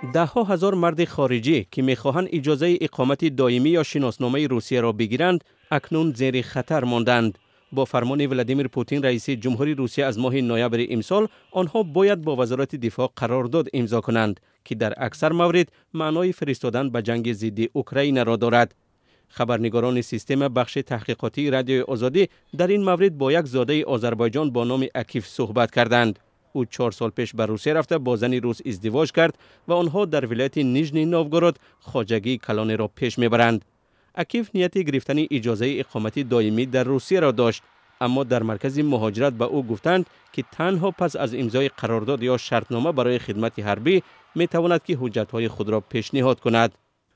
Даҳҳо ҳазор марди хориҷӣ, ки мехоҳанд иҷозаи иқомати доимӣ ё шиносномаи Русияро бигиранд, акнун зери хатар монданд. Бо фармони Владимир Путин, раиси ҷумҳури Русия, аз моҳи ноябри имсол онҳо бояд бо Вазорати дифоъ қарордод имзо кунанд, ки дар аксар маврид маънои фиристодан ба ҷанги зидди Украинаро дорад. Хабарнигорони Система, бахши таҳқиқотии Радиои Озодӣ, дар ин маврид бо як зодаи Озарбойҷон бо номи Акиф суҳбат карданд. Ӯ 4 сол пеш ба Русия рафта, бо зани рус издивоҷ кард ва онҳо дар вилояти Нижний Новгород хоҷагии калонеро пеш мебаранд. Акиф нияти гирифтани иҷозаи иқомати доимӣ дар Русияро дошт, аммо дар маркази муҳоҷират ба ӯ гуфтанд, ки танҳо пас аз имзои қарордод ё шартнома барои хидмати ҳарбӣ метавонад, ки ҳуҷҷатҳои худро пешниҳод кунад.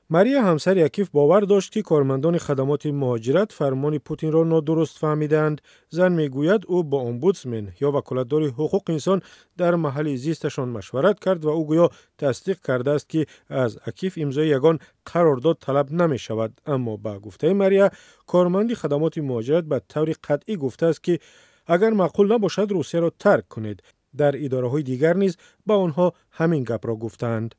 Мария, ҳамсари Акиф, бовар дошт, ки кормандони хадамоти муҳоҷират фармони Путинро нодуруст фаҳмидаанд. Зан мегӯяд, ӯ бо омбудсмен ё ваколатдори ҳуқуқи инсон дар маҳалли зисташон машварат кард ва ӯ гӯё тасдиқ кардааст, ки аз Акиф имзои ягон қарордод талаб намешавад. Аммо ба гуфтаи Мария, корманди хадамоти муҳоҷират ба таври қатъӣ гуфтааст, ки агар маъқул набошад, Русияро тарк кунед. Дар идораҳои дигар низ ба онҳо ҳамин гапро гуфтаанд.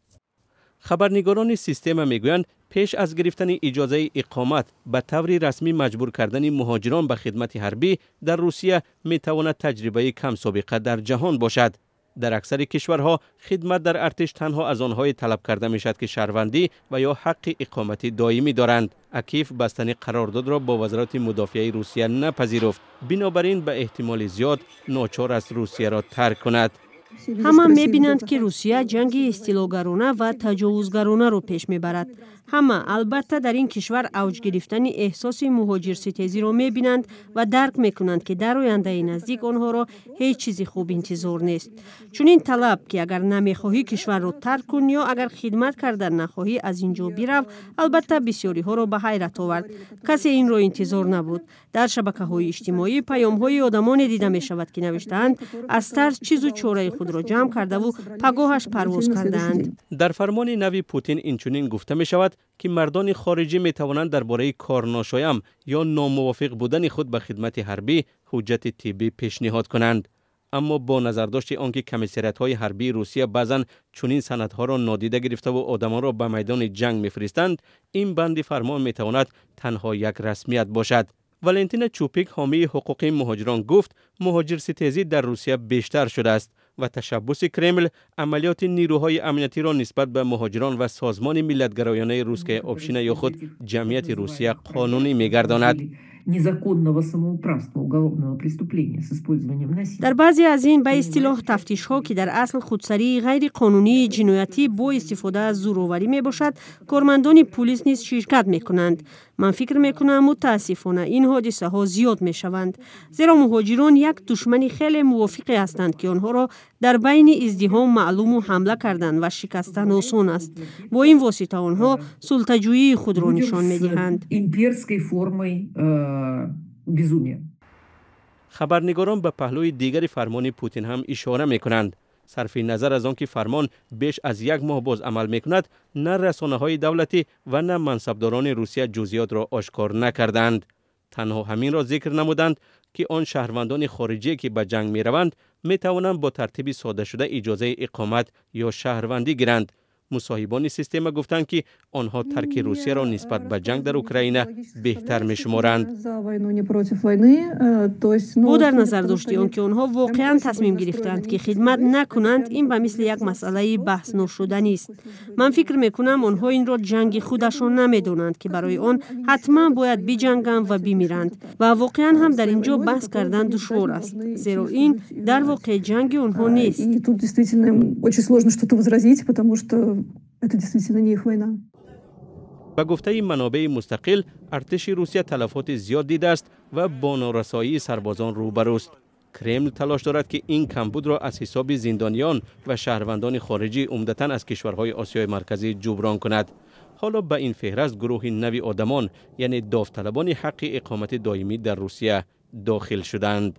Хабарнигорони Система мегӯянд, пеш аз гирифтани иҷозаи иқомат ба таври расмӣ маҷбур кардани муҳоҷирон ба хидмати ҳарбӣ дар Русия метавонад таҷрибаи камсобиқа дар ҷаҳон бошад. Дар аксари кишварҳо хидмат дар артиш танҳо аз онҳое талаб карда мешавад, ки шаҳрвандӣ ва ё ҳаққи иқомати доимӣ доранд. Акиф бастани қарордодро бо Вазорати мудофиаи Русия напазируфт, бинобар ин ба эҳтимоли зиёд ночор аст Русияро тарк кунад. Ҳама мебинанд, ки Русия ҷанги истилогарона ва таҷовузгаронаро пеш мебарад. Ҳама, албатта, дар ин кишвар авҷ гирифтани эҳсоси муҳоҷирситезиро мебинанд ва дарк мекунанд, ки дар ояндаи наздик онҳоро ҳеҷ чизи хуб интизор нест. Чунин талаб, ки агар намехоҳӣ, кишварро тарк кун ё агар хидмат кардан нахоҳӣ, аз ин ҷо бирав, албатта, бисёриҳоро ба ҳайрат овард. Касе инро интизор набуд. Дар шабакаҳои иҷтимоӣ паёмҳои одамоне дида мешавад, ки навиштаанд, аз тарс чизу чораи худро ҷамъ кардаву пагоҳаш парвоз кардаанд. Дар фармони нави Путин инчунин гуфта мешавад, ки мардони хориҷӣ метавонанд дар бораи корношоям ё номувофиқ будани худ ба хидмати ҳарбӣ ҳуҷҷати тиббӣ пешниҳод кунанд. Аммо бо назардошти он ки комиссариятҳои ҳарбии Русия баъзан чунин санадҳоро нодида гирифтаву одамонро ба майдони ҷанг мефиристанд, ин банди фармон метавонад танҳо як расмият бошад. Валентина Чупик, ҳомии ҳуқуқи муҳоҷирон, гуфт, муҳоҷирситезӣ дар Русия бештар шудааст ва ташаббуси Кремл амалиёти нирӯҳои амниятиро нисбат ба муҳоҷирон ва созмони миллатгароёнаи «Русская община» ё худ «Ҷамъияти Русия» қонунӣ мегардонад. Незаконного самоуправства, уголовного преступления с использованием насилия. Дар баъзе аз ин ба истилоҳ тафтишҳо, ки дар асл худсарии ғайриқонунии ҷиноятӣ бо истифода аз зӯроварӣ мебошад, кормандони пулис низ ширкат мекунанд. Ман фикр мекунам, мутаассифона, ин ҳодисаҳо зиёд мешаванд, зеро муҳоҷирон як душмани хеле мувофиқе ҳастанд, ки онҳоро дар байни издиҳом маълуму ҳамла кардан ва шикастан осон аст. Бо ин восита онҳо султаҷӯии худро нишон медиҳанд. Имперской формой безумия. Хабарнигорон ба паҳлӯи дигари фармони Путин ҳам ишора мекунанд. Сарфи назар аз он ки фармон беш аз як моҳ боз амал мекунад, на расонаҳои давлатӣ ва на мансабдорони Русия ҷузъиётро ошкор накарданд. Танҳо ҳаминро зикр намуданд, ки он шаҳрвандони хориҷие, ки ба ҷанг мераванд, метавонанд бо тартиби соддашуда иҷозаи иқомат ё шаҳрвандӣ гиранд. Мусоҳибони Система гуфтанд, ки онҳо тарки Русияро нисбат ба ҷанг дар Украина беҳтар мешуморанд. Бо дар назар дошти он ки онҳо воқеан тасмим гирифтаанд, ки хидмат накунанд, ин ба мисли як масъалаи баҳсношуданист. Ман фикр мекунам, онҳо инро ҷанги худашон намедонанд, ки барои он ҳатман бояд биҷанганд ва бимиранд. Ва воқеан ҳам дар ин ҷо баҳс кардан душвор аст, зеро ин дар воқеъ ҷанги онҳо нест. Потому что это действительно не их война. Ба гуфтаи манобеи мустақил, артиши Русия талафоти зиёд дидааст ва бо норасоии сарбозон рӯбарӯст. Кремл талош дорад, ки ин камбудро аз ҳисоби зиндониён ва шаҳрвандони хориҷӣ, умдатан аз кишварҳои Осиёи Марказӣ, ҷуброн кунад. Ҳоло ба ин феҳраст гурӯҳи нави одамон, яъне довталабони ҳаққи иқомати доимӣ дар Русия, дохил шуданд.